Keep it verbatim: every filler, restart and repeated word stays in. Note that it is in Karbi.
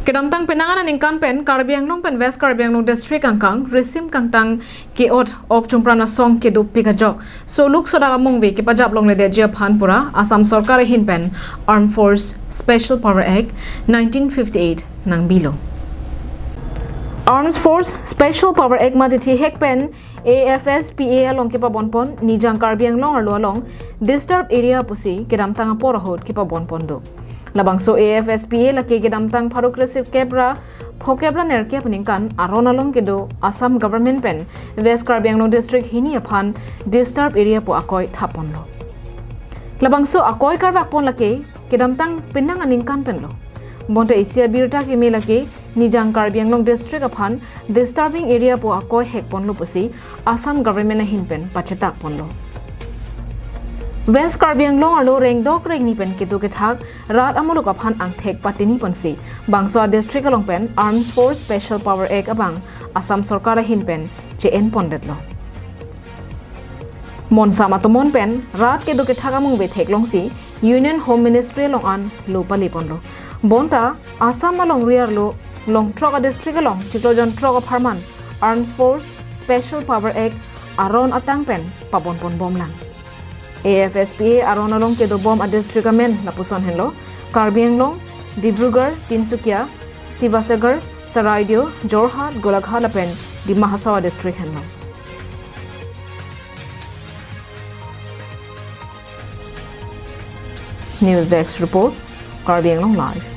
Kedamtang penang aningkan pen Karbi Anglong pen West Karbi Anglong District angkang risim kangtang ke-ot ok chungpran asong kedopik ajok soluk sodak amungve kepajap longledetji aphan pura Assam Sorkar ahin pen Armed Force Special Power Act nineteen fifty-eight nangbilo. Armed Force Special Power Act majithihek pen A F S P A along kepabonpon Nijang Karbi Anglong arlo along disturbed area pusi kedamtang apor ahut kepabonpon do. Labangso A F S P A lake kedamtang pharo kresirkep ra phokep ra nerkep aningkan aron along kedo Assam Government pen West Karbi Anglong District hini aphan disturbed area pu akoi thapponlo. Labangso akoi karvakpon lake kedamtang penang aningkan penlo. Bonta isi abirta keme lake Nijang Karbi Anglong District aphan disturbing area pu akoi hekponlo pusi Assam Government ahin pen pachetakponlo. West Karbi Anglong arlo rengdok rengni pen kedo kethak rat amuluk aphan angthek patiniponsi bangso a-district along pen Armed Force Special Power Act abang Assam Sorkar ahin pen che-enpondetlo. Monsam atomon pen rat kedo kethak amungve theklongsi Union Home Ministry along an lo paleponlo. Bonta Assam alongri arlo longthrok a-district along chiklo jon throk apharman Armed Force Special Power Act aron atang pen pabonponbomlang. A F S P A aron along kedobom a-district amen lapuson henlo Karbi Anglong, Dibrugarh, Tinsukia, Sivasagar, Charaideo, Jorhat, Golaghat lapen Dima Hasao a-district henlo. News Desk Report, Karbi Anglong Live.